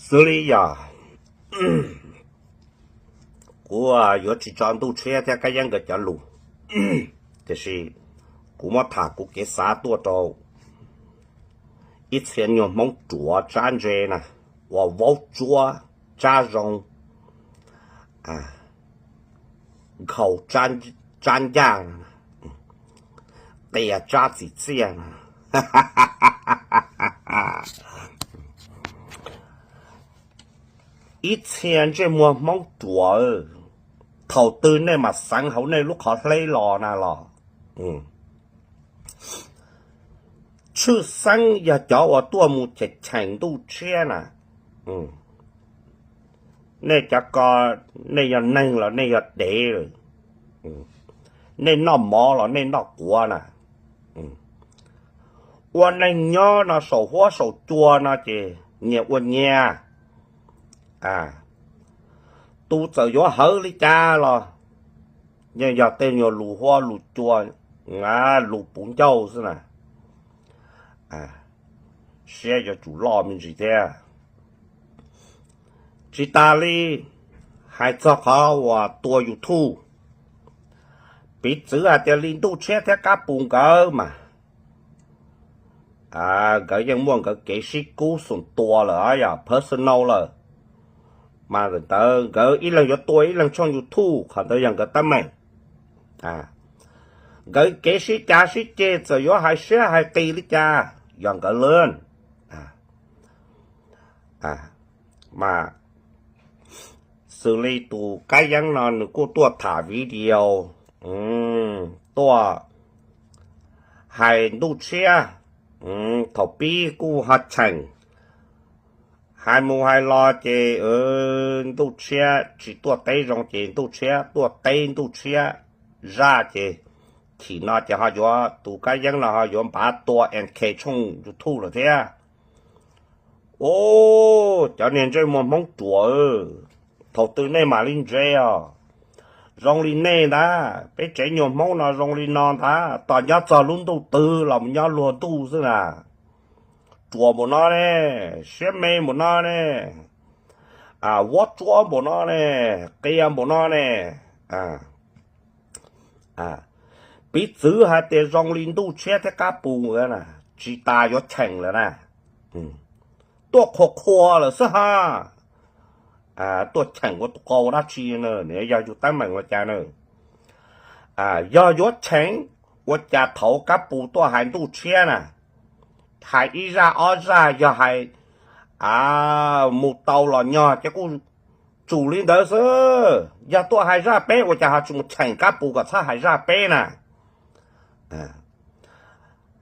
Xws li yog kuv yuav tsis tso Ntuj Tshiab thiab Kab Yeeb nkawd cov lus, tiam sis kuv muab tham kuv kev xav tuaj rau ib txhia nyuag Hmoob ruam tsab ntse na, uas vaub tsuab tsab zoo, nkhaus tsab ncaj, qias tsab txim txiaj na. Ib txhia ntsej muag Hmoob ruam, thaum twg nej mam xeev hauv nej lub qhov hleb los na los? Tshwj xeeb yog cov uas tuaj mus cheem cheem Ntuj Tshiab na. Nej cov ko, nej yog neeg los nej yog dev? Nej noj mov los nej noj quav na? Ua neeg nyob no saum huab saum cua no ces nyias ua nyias. Tus txawm yuav hawv li cas los yeej yog tej nyuag lus huab lus cua, lus puv ncauj xwb na. Siab yuav tsum loj me ntsis thiab. Tsis tas li, hais txog qhov uas tua YouTube, piv txwv hais tias li Ntuj Tshiab thiab Kab Pus nkawd mas, nkawd yeej muaj nkawd kev sib kub xoom tua lawm, yog personal lawm. Mas ntawd nkawd ib leeg yuav tua ib leeg tshooj YouTube, qhov ntawd yog nkawd teeb meem. Nkawd kev sib cav sib ceg txawm yuav hais siab hais qis li cas yog nkawd lawm. Mas xws li tus Kab Yeeb no nws kuj tuaj tham video, tuaj hais Ntuj Tshiab, thaum pib kuj ho cheem, hais mus hais los ces Ntuj Tshiab tsis tuaj teb zoo ces Ntuj Tshiab tuaj teb Ntuj Tshiab zaj ces, chim no ces ho yuav tus Kab Yeeb no ho yuav npav tua N K tshooj YouTube lawm thiab. Ub, cov niag ntsej muag Hmoob ruam, thaum twg nej mam li ntse os? Zoo li nej ntag, peb tsev nyuag Hmoob no zoo li no ntag, tos nyob txog lub ntuj twg los mus nyob luag ntuj xwb na. Ruam npaum no ne, siab me npaum no ne, vuab tsuab npaum no ne, qias npaum no ne. Piv txwv hais tias zoo li Ntuj Tshiab thiab Kab Pus na, tsis tas yuav cheem lawm na. Tuaj qhuas qhuas lawm xwb ha. Tuaj cheem ua tus qau dab tsi na, nws yog yus teeb meem ua cas na? Yog yuav cheem, ua cas thaum Kab Pus tuaj hais Ntuj Tshiab na, hais ib zaj ob zaj yog hais mus tau los nyog ces kuj tsum li ntawd xwb. Yog tuaj hais zaj peb ua cas ho tsis mus cheem Kab Pus kom txhob hais zaj peb na?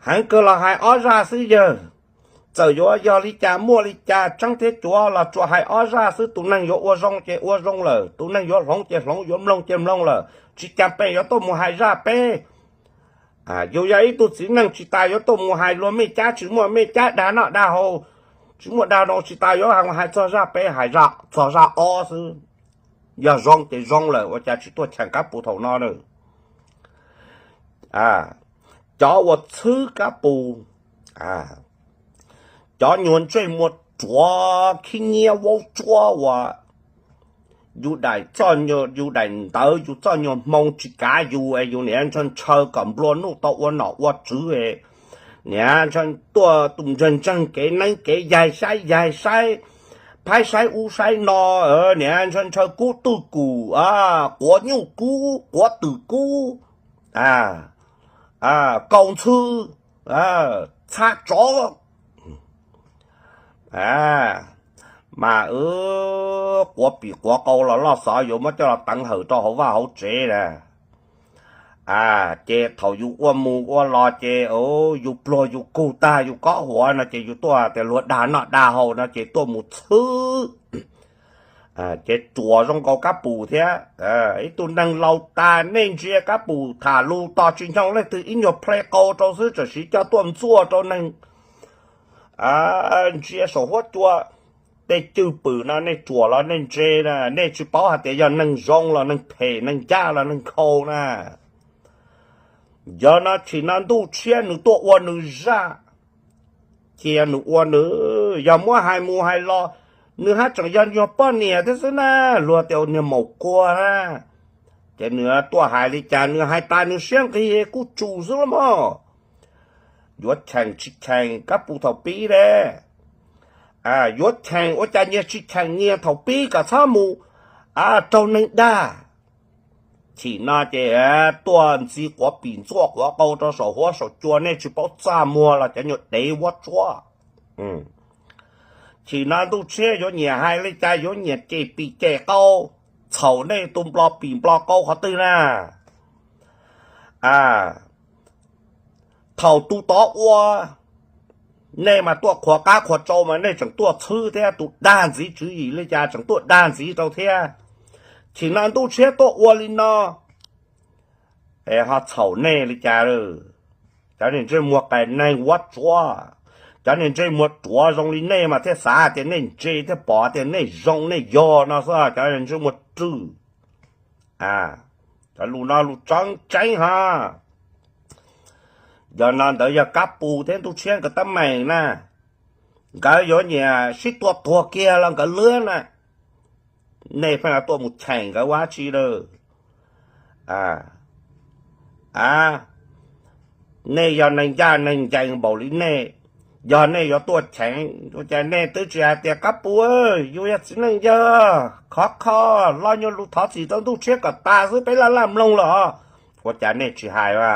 Heev kawg los hais ob zaj xwb yawg. Txawm yuav yog li cas muaj li cas tseeb thiab cuav los tsuas hais ob zaj xwb, tus neeg yuav ua zoo ces ua zoo lawm, tus neeg yuav hloov ces hloov, yuav mloog ces mloog lawm, tsis cas pes yuav tuaj mus hais zaj peb. Yus yog ib tug txiv neej tsis tas yuav tuaj mus hais luag mej cab tsis muaj mej cab, dag noj dag haus tsis muaj dag noj, tsis tas yuav hais txog zaj peb, hais txog zaj ob xwb. Yog zoo ces zoo lawm, ua cas tsis tuaj cheem Kab Pus thaum no na? Cov uas txhwb Kab Pus, cov nyuag ntsej muag ruam khib nyiab vaub tsuab uas yus daim, yus daim ntawv, yus txoj nyuag hmoo tsis kav yus es yus niaj ntshaw ntshaw kom nplua nuj tau ua nom ua tswv, niaj ntshaw tuaj tus ntseeg ntseeg kev neeb kev yaig saib yaig saib, phaib saib ub saib no, niaj ntshaw ntshaw kub twj kum, quav nyuj kub, quav twm kub, kaus ntxhw, txha tsov, mas quav pim quav qau los loj xov yuav muab coj los teev hawm rau hauv vaj hauv tsev na. Ces thaum yus ua mus ua los ces yus pluag yus kug tag yus kob huav no ces yus tuaj tias luag dag noj dag haus no ces tuaj mus txhwb. Ces ruam zoo nkaus Kab Pus thiab. Ib tug neeg laus tas nej ntsia Kab Pus tham lus tos tsis nyoog leej twg ib nyuag play qau rau xwb txawm siv coj tuaj ntxuaj rau neeg ntsia saum huab cua. Tej cwj pwm no nej ruam los nej ntse na, nej tsis paub hais tias yog neeg zoo los neeg phem, neeg ncaj los neeg nkhaus na. Yog no tsim no Ntuj Tshiab nws tuaj ua nws zaj, cia nws ua nws, yog muab hais mus hais los nws haj tseem yog nyuag poj niam thiab xwb na, luag tias niag maum kuag na. Ces nws tuaj hais li cas nws hais tas nws siab nqig kuj tsum xwb los mas. Yuav cheem tsis cheem kab pus thaum pib de, yuav cheem ua cas nyias tsis cheem nyias thaum pib kom txhob mus raug neeg dag. Chim no ces tuaj ntxiv quav pim ntxuaj quav qau rau saum huab saum cua, nej tsis paub txaj muag los cov nyuag dev vuab tsuab. Chim no Ntuj Tshiab yuav nyiam hais li cas, yuav nyiam cem pim cem qau, txhaum nej tus nplo pim nplo qau qhov twg na? Thaum tus tod ua, nej mas tuaj qhuas qab qhuas tsau mas nej tseem tuaj txhwb thiab, tus dag ntxiv tswv yim li cas tseem tuaj dag ntxiv rau thiab. Chim no Ntuj Tshiab tuaj ua li no, es ho txhaum nej li cas? Cov niag ntsej muag qas neeg vuab tsuab, cov niag ntsej muag ruam zoo li nej mas thiaj xav tias nej ntse thiab pom tias nej zoo nej yog no xwb, cov niag ntsej muag rwg. Cov lus no lus tseeb tseeb ho. Yog no ntawd yog Kab Pus thiab Ntuj Tshiab nkawd teeb meem na, nkawd yuav nyiam sib tua tuag kiag los nkawd lwb na. Nej pheej tuaj mus cheem nkawd ua dab tsi lawm? Nej yog neeg ncaj neeg ncees npaum li nej, yog nej yuav tuaj cheem ua cas nej twb tsis hais tias Kab Pus, yus yog txiv neej yawg khov kho, los nyuag lus thov txim rau Ntuj Tshiab kom tas xwb peb laj laj mloog los? Ua cas nej tsis hais a?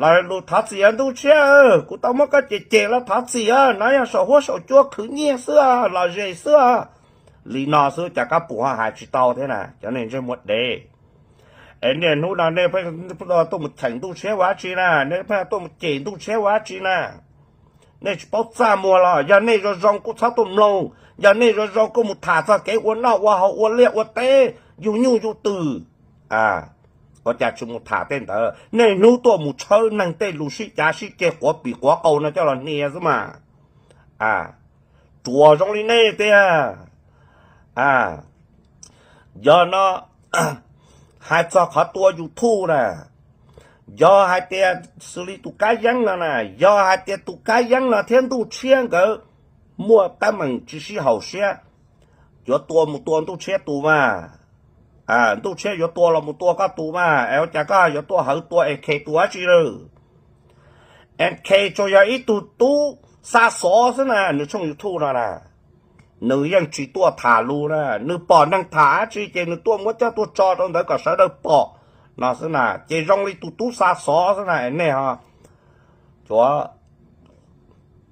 Los lus thov txim Ntuj Tshiab, kuv tau muab koj cem cem los thov txim, no yog saum huab saum cua khwv nyiaj xwb, lom zem xwb. Li no xwb cas Kab Pus ho hais tsis tau thiab na, cov niag ntsej muag dev. Es niaj hnub no nej pheej tuaj mus cheem Ntuj Tshiab ua dab tsi na? Nej pheej tuaj mus cem Ntuj Tshiab ua dab tsi na? Nej tsis paub txaj muag los? Yog nej zoo zoo kuj txhob tuaj mloog, yog nej zoo zoo kuj mus tham txog kev ua noj ua haus ua liaj ua teb, yug nyuj yug twm. Ua cas tsis mus tham tej ntawd? Nej hnub tuaj mus tshawb neeg tej lus sib cav sib ceg quav pim quav qau no coj los hnia xwb mas. Ruam zoo li nej tiag. Yog no hais txog qhov tua YouTube na, yog hais tias xws li tus Kab Yeeb no na, yog hais tias tus Kab Yeeb no thiab Ntuj Tshiab nkawd muaj teeb meem tsis sib haum siab, yuav tua mus tua Ntuj Tshiab tus mas. Ntuj Tshiab yuav tua los mus tua koj tus mas, es ua cas koj yuav tuaj hawv tua AK tus dab tsi lawm? AK tsuas yog ib tug tub xa xov xwb na, nws tshooj YouTube no na, nws yeej tsis tuaj tham lus na, nws pom neeg tham dab tsi ces nws tuaj muab coj tuaj tso rau ntawd kom sawv daws pom no xwb na, ces zoo li tus tub xa xov xwb na. Nej ho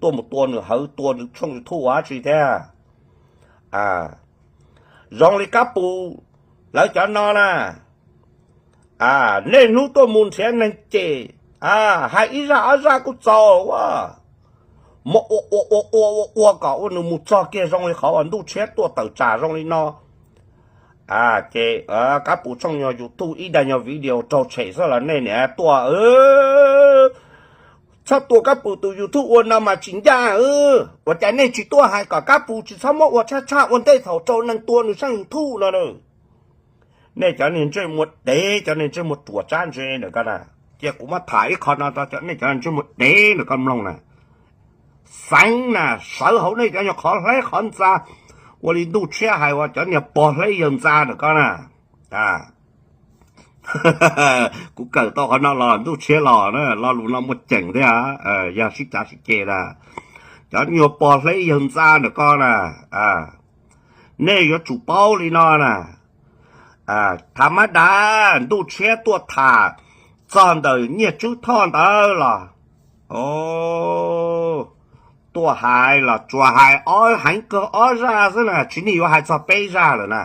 tuaj mus tua nws, hawv tua nws tshooj YouTube ua dab tsi thiab? Zoo li Kab Pus lawv cov no na, niaj hnub tuaj mus nrhiav neeg cem, hais ib zaj ob zaj kuj txaus ua, muab ua ua ua ua ua ua kom ua nws mus txog kiag zoo li qhov uas Ntuj Tshiab tuaj tawm tsam zoo li no. Ces Kab Pus tshooj nyuag YouTube ib daim nyuag video raug tshem xwb los nej niaj tuaj, txhob tua Kab Pus tus YouTube ua no mas tsis ncaj. Ua cas nej tsis tuaj hais kom Kab Pus tsis txhob muab ua tshaj tshaj ua ntej thaum rau neeg tua nws tshooj YouTube no na? Nej cov niag ntsej muag dev, cov niag ntsej muag ruam tsab ntse ntawm ko na, cia kuv muab tham ib qho no rau cov nej cov niag ntsej muag dev ntawm ko mloog na. Xeev na, sawv hauv nej cov nyuag qhov hleb qhov ntxa, ua li Ntuj Tshiab hais uas cov niag pog hleb yawg ntxa ntawm ko na. Kuv kawm tau qhov no los Ntuj Tshiab los na, lo lus no muaj ceem thiab, yog sib cav sib ceg na. Cov nyuag pog hleb yawg ntxa ntawm ko na, nej yuav tsum paub li no na. Thaum mab dam Ntuj Tshiab tuaj tham txog ntawm Nyiaj Tswb Thoj ntawd los, tuaj hais los tsuas hais ob heev kawg ob zaj xwb na, tsis nig yuav hais txog peb zaj lawm na.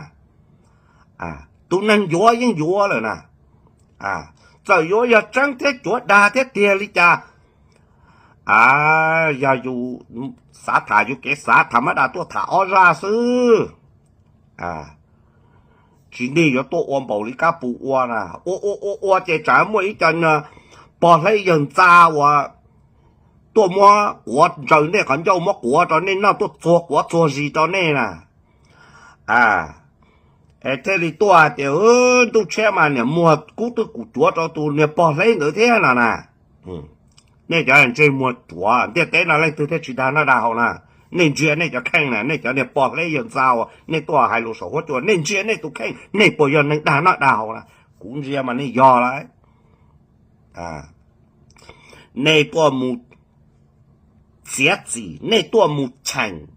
Tus neeg yuav yeej yuav lawm na. Txawm yuav yog tseeb thiab cuav dag thiab tiag li cas, yog yus xav tham yus kev xav, tham mab dam tuaj tham ob zaj xwb. Tsis nig yuav tuaj ua npaum li Kab Pus ua na, ua ua ua ua ces tsam muaj ib co pog hleb yawg ntxa uas tuaj muab quav ntsaws nej qhov ncauj, muab quav rau nej noj, tuaj txuag quav txuag zis rau nej na. Es thiaj li tuaj hais tias Ntuj Tshiab mas niam muag kub twj kum cuav rau tus niag pog hleb ntawd thiab no na. Nej cov ntsej muag ruam, ntiaj teb no leej twg thiaj tsis dag noj dag haus na? Nej ntsia nej cov kheej na, nej cov niag poj hleb yawg ntxa uas nej tuaj hais lus saum huab cua, nej ntsia nej tus kheej, nej puas yog neeg dag noj dag haus na? Kuv ntsia mas nej yog lawm. Nej tuaj mus txiav txim, nej tuaj mus cheem,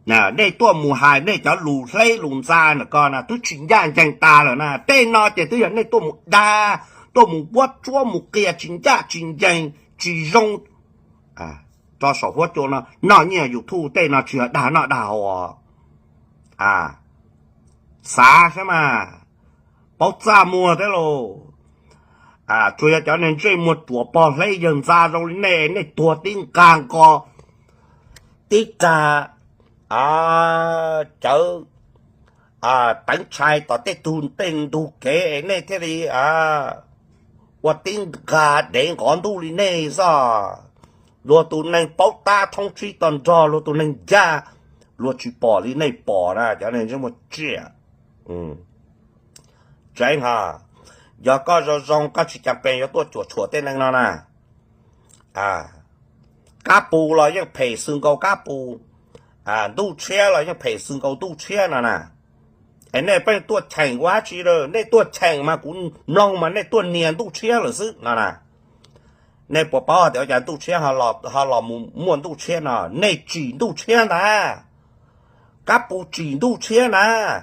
nej tuaj mus hais nej cov lus hleb lus ntxa ntawm ko na twb tsis ncaj ncees tas lawm na. Tej no ces twb yog nej tuaj mus dag, tuaj mus vuab tsuab mus qia tsis ncaj tsis ncees, tsis zoo rau saum huab cua no, noj nyiaj YouTube. Tej no tsis yog dag noj dag haus. Xav saib mas, paub txaj muag thiab lauj. Tsuas yog cov niag ntsej muag ruam pog hleb yawg ntxa zoo li nej, nej tuag tib nqag nqo, tib nqag cawv teev tshais tom tej tug tej ntug kev es nej thiaj li ua tib nqag dev nqov ntuj li nej xwb. Luag tus neeg paub tab thoob tsib tog nrog luag tus neeg ncaj, luag tsis pom li nej pom na, cov neeg ntsej muag tsiaj. Tseeb ha, yog koj zoo zoo koj tsis cas pees yuav tuaj cuam tshuam tej neeg no na. Kab Pus los yeej phem xwb nkaus Kab Pus, Ntuj Tshiab los yeej phem xwb nkaus Ntuj Tshiab no na. Es nej pheej tuaj cheem ua dab tsi lawm? Nej tuaj cheem mas kuv mloog mas nej tuaj nias Ntuj Tshiab lawm xwb no na. Nej puas paub tias ua cas Ntuj Tshiab ho los mus muaj Ntuj Tshiab no? Nej tsim Ntuj Tshiab ntag. Kab Pus tsim Ntuj Tshiab ntag.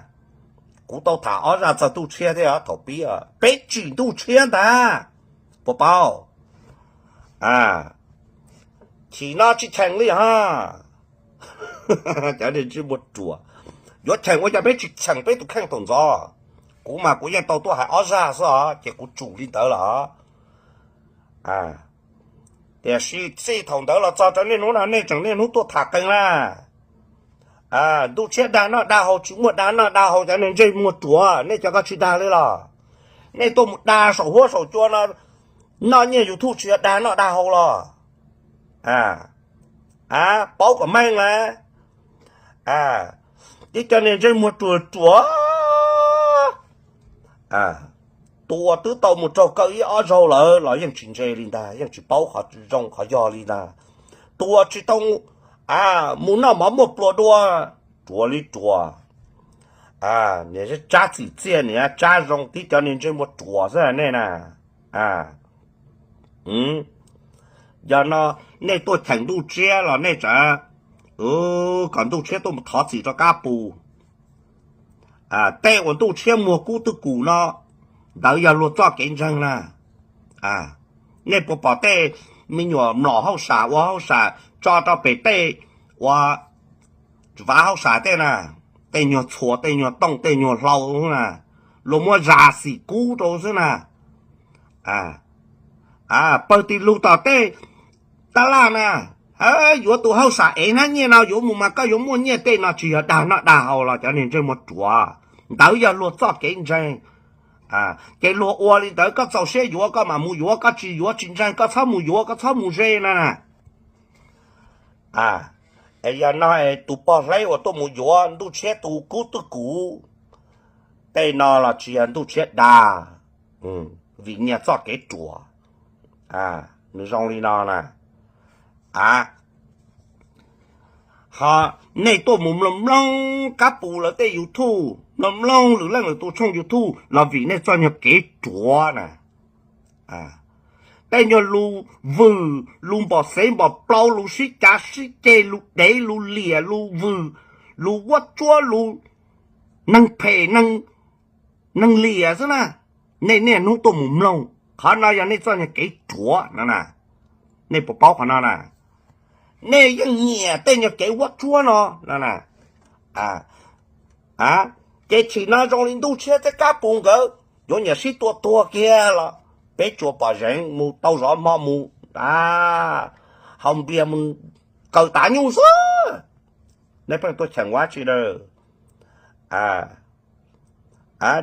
Kuv tau tham ob zaj txog Ntuj Tshiab thiab thaum pib, peb tsim Ntuj Tshiab ntag, puas paub? Chim no tsis cheem li ho. Cov niag ntsej muag ruam, yuav cheem ua cas peb tsis cheem peb tus kheej thaum ntxov? Kuv mas kuv yeej tau tuaj hais ob zaj xwb os, ces kuv tsum li ntawd los. Tiam sis txij thaum ntawd los txog rau niaj hnub no nej tseem niaj hnub tuaj tham qees na. Ntuj Tshiab dag noj dag haus, tsis muaj dag noj dag haus, cov niag ntsej muag ruam, nej cov ko tsis dag li los? Nej tuaj mus dag saum huab saum cua no, noj nyiaj YouTube tsis yog dag noj dag haus los? Paub kom meej na. Tib cov niag ntsej muag ruam ruam, tua twb tau mus raug kaw ib ob zaug lawm los yeej tsis ntse li ntag, yeej tsis paub qhov zoo qhov yog li ntag. Tua tsis tau mus noj mov muaj pluas dua, ruam li ruam. Niag tsab txim txiaj niag tsab zoo, tib cov niag ntsej muag ruam xwb nej na. Yog no nej tuaj cheem Ntuj Tshiab los nej tseem kom Ntuj Tshiab tuaj mus thov txim rau Kab Pus. Tej uas Ntuj Tshiab muag kub twj kum no, ntawd yog luag txoj kev ntseeg na. Nej puas pom tej me nyuam mlom hauj sam ua hauj sam tso rau pem tej uas vav hauj sam tej na, tej nyuag txhuas tej nyuag tooj tej nyuag hlau na, luag muab zas xim kub rau xwb na. Pawg tis lug tom tej tab laj na, yuav tus hauj sam ev hnab nyiaj no yuav mus mas koj yuav muaj nyiaj, tej no tsis yog dag noj dag haus los cov niag ntsej muag ruam? Ntawd yog luag txoj kev ntseeg. Ces luag ua li ntawd, koj txaus siab yuav koj mam mus yuav, koj tsis yuav tsis ntseeg koj txhob mus yuav koj txhob mus ze na. Es yog no es tus poj hleb uas tuaj mus yuav Ntuj Tshiab tus kub twj kum, tej no los tsis yog Ntuj Tshiab dag, vim nyias txoj kev ruam, nws zoo li no na. Ho nej tuaj mus mloog mloog Kab Pus lawv tej YouTube, mloog mloog lwm leej lwm tus tshooj YouTube los vim nej txoj nyuag kev ruam na. Tej nyuag lus vwm, lus npom xev npom plau, lus sib cav sib ceg, lus dev lus liam, lus vwm, lus vuab tsuab, lus neeg phem, neeg liam xwb na. Nej niaj hnub tuaj mus mloog, qhov no yog nej txoj nyuag kev ruam no na. Nej puas paub qhov no na? Nej yeej nyiam tej nyuag kev vuab tsuab no no na. Ces chim no zoo li Ntuj Tshiab thiab Kab Pus nkawd yuav nyiam sib tua tuag kiag los peb tsuas pom zeev mus tau zov hmo mus, haus npias mus kaw tav nyuj xwb. Nej pheej tuaj cheem ua dab tsi lawm?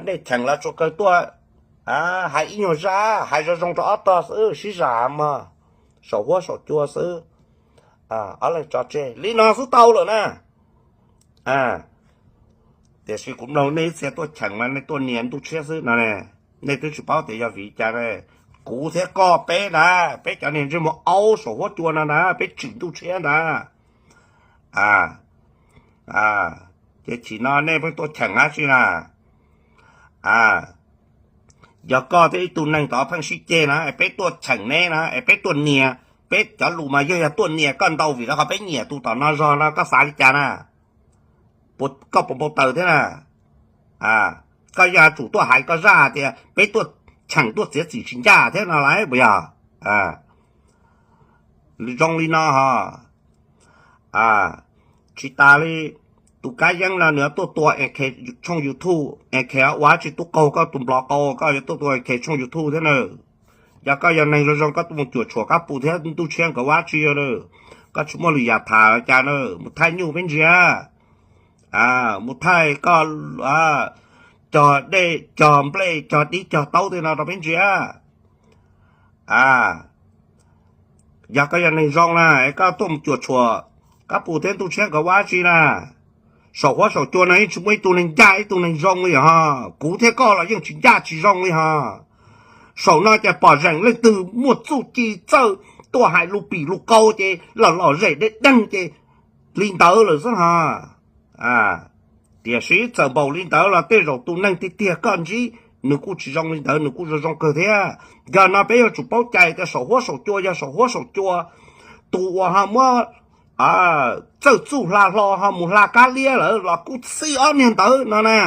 Nej cheem los tsuas kawg tuaj hais ib nyuag zaj, hais zoo zoo rau ob tog xwb, sib zam mog, saum huab saum cua xwb. Ob leeg tso tseg li no xwb tau lawm na. Tiam sis kuv mloog nej ib txhia tuaj cheem mas nej tuaj nias Ntuj Tshiab xwb no ne. Nej twb tsis paub tias yog vim cas ne. Kuv thiab koj peb na, peb cov niag ntsej muag aub saum huab cua no na, peb tsim Ntuj Tshiab ntag. Ces chim no nej pheej tuaj cheem dab tsi na? Yog koj thiab ib tug neeg tod pheej sib ceg na, es peb tuaj cheem neb na, es peb tuaj nias, peb cov lus mas yog, yog tuaj nias koj ntau vim rau qhov peb nyiam tus tom no zog no, koj xav li cas na? Koj puas npau taws thiab na? Koj yeej yuav tsum tuaj hais koj zaj tias peb tuaj cheem tuaj txiav txim tsis ncaj thiab no lauj puas yog? Zoo li no ho. Tsis tas li, tus Kab Yeeb no nws tuaj tua tshooj YouTube, es kheev ua dab tsi tub qaug koj tus nplog qau, koj yuav tuaj tua kheev tshooj YouTube thiab na. Yog koj yog neeg zoo zoo koj tuaj mus cuam tshuam Kab Pus thiab Ntuj Tshiab nkawd ua dab tsi na? Koj tsis muaj lwm yam tham cas na, mus thaij nyuj peb ntsia, mus thaij koj cog dej cog nplej cog dib cog taub tej no rau peb ntsia. Yog koj yog neeg zoo na, es koj tuaj mus cuam tshuam Kab Pus thiab Ntuj Tshiab nkawd ua dab tsi na? Saum huab saum cua no yeej tsis muaj ib tug neeg ncaj ib tug neeg zoo li ho. Kuv thiab koj los yeej tsis ncaj tsis zoo li ho. Saum no ces pom zeem leej twg muaj txuj ci txawj tuaj hais lus pim lus qau ces los lom zem deb deeg ces li ntawd lawm xwb ho. Tiam sis txawm npaum li ntawd los tej zaum tus neeg tiag tiag koj ntsib nws kuj tsis zoo li ntawd, nws kuj zoo zoo kawg thiab. Yog no peb yuav tsum paub cai tias saum huab saum cua yog saum huab saum cua, tus uas ho muab txawj txuj hla hlo ho mus hla kab liab lawm los kuj txij ob niag ntawd no na.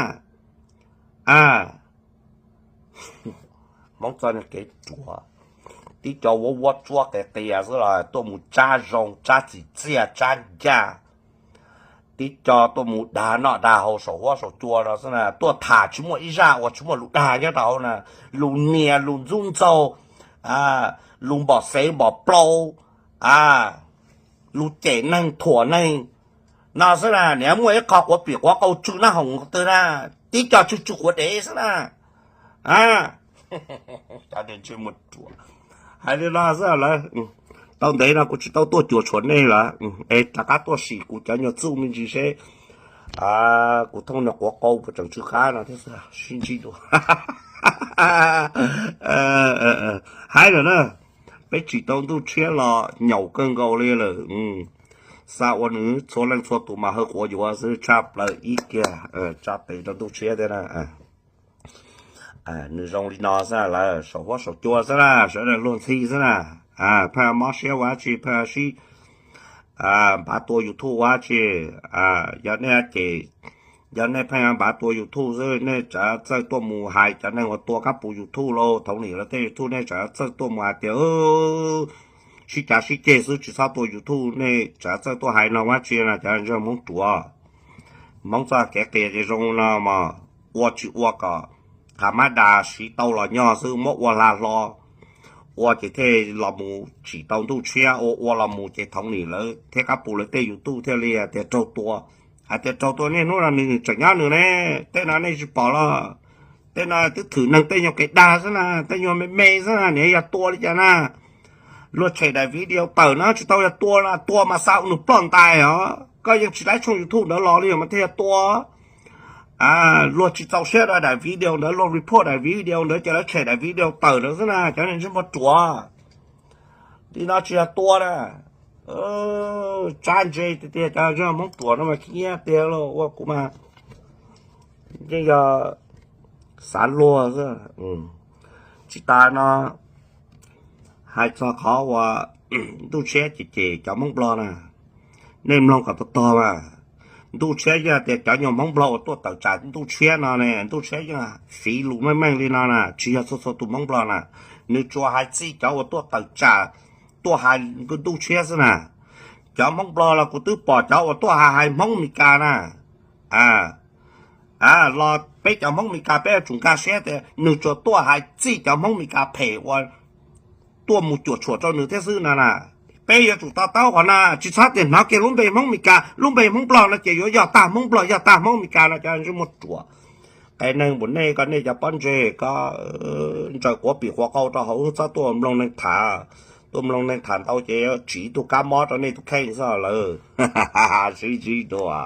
Hmoob txoj kev ruam, tib co vuab vuab tsuab qias qias xwb los tuaj mus tsab zoo tsab txim txiaj tsab ncaj, tib co tuaj mus dag noj dag haus saum huab saum cua no xwb na, tuaj tham tsis muaj ib zaj uas tsis muaj lus dag nyob rau hauv na, lus nias lus ntxub ntxaug, lus npom xev npom plau, lus cem neeg thuam neeg no xwb na. Niam muaj ib qho quav pim quav qau tsw nab hoom twg na, tib co tsw tsw quav dev xwb na. Hais li no xwb lawm, tau ntev no kuv tsis tau tuaj cuam tshuam nej lawm, es rov qab tuaj sim kuv cov nyuag txuj me ntsis seb kuv thooj nyuag quav qau puas tseem tsw qab no thiab xwb, sib ntsib dua. Hais lawm na, peb tsim tau Ntuj Tshiab los nyaum kawg nkaus li lawm. Xa ua nws txhua leej txhua tus mas hawb quav yuav xwb, tshaj plaws ib kiag tsa tes rau Ntuj Tshiab thiab na. Nws zoo li no xwb lawm, saum huab saum cua xwb na, sawv daws luag ntxhi xwb na. Pheej mob siab ua dab tsi, pheej sib npav tua YouTube ua dab tsi? Yog nej ces, yog nej pheej npav tua YouTube xwb, nej tseem txawj tuaj mus hais cov neeg uas tua Kab Pus YouTube los Thoob Nim lawv tej YouTube, nej tseem txawj tuaj mus hais tias sib cav sib ceg xwb tsis txhob tua YouTube, nej tseem txawj tuaj hais no ua dab tsi no cov ntsej Hmoob ruam. Hmoob txoj kev qias ces zoo no mas, ua tsis ua kom Hamas Das siv tau los nyog xwb, muab ua hla hlo, ua ces thiaj los mus tsim tau Ntuj Tshiab, ua ua los mus ces Thoob Nim lawv thiab Kab Pus lawv tej YouTube thiaj li hais tias raug tua. Hais tias raug tua niaj hnub no nws tseem nyob nws ne, tej no nej tsis pom los? Tej no twb thwm neeg tej nyuag kev dag xwb na, tej nyuag me me xwb na, niam yog tua li cas na? Luag tshem daim video tawm no tsis tau yog tua no, tua mas xa nws ploj ntais os. Koj yeej tsis laib tshooj YouTube ntawd los li mas thiaj yog tua. Luag tsis txaus siab rau daim video ntawd, luag report daim video ntawd ces lawv tshem daim video tawm ntawd xwb na, cov niag ntsej muag ruam. Li no tsis yog tua na. Tsab ntse tiag tiag, cov ntsej Hmoob ruam no mas khib nyiab tiag lauj, ua kuv mas yeej yog xav luag xwb. Tsis tas no, hais txog qhov uas Ntuj Tshiab cem cem cov Hmoob Nplog na, nej mloog kom tog tog mas. Ntuj Tshiab yeej tias cov nyuag Hmoob Nplog uas tuaj tawm tsam Ntuj Tshiab no ne, Ntuj Tshiab yeej fiv lus meej meej li no na, tsis yog txhua txhua tus Hmoob Nplog na. Nws tsuas hais txij cov uas tuaj tawm tsam, tuaj hais Ntuj Tshiab xwb na. Cov Hmoob Nplog los kuv twb pom cov uas tuaj hais hais Hmoob Meskas na. Los peb cov Hmoob Meskas peb yuav tsum nkag siab tias nws tsuas tuaj hais txij cov Hmoob Meskas phem uas tuaj mus cuam tshuam rau nws thiab xwb no na. Peb yuav tsum to taub qhov no, tsis txhob tias hnov kiag lub npe Hmoob Meskas, lub npe Hmoob Nplog no ces yuav yog tag Hmoob Nplog, yog tag Hmoob Meskas no, cov ntsej muag ruam. Qee neeg npaum nej ko, nej cov pob ntseg ko, ntsaws quav pim quav qau rau hauv, txhob tuaj mloog neeg tham. Tuaj mloog neeg tham ntau ces tsim tus kab mob rau nej tus kheej xwb lawm. Sib ntsib dua.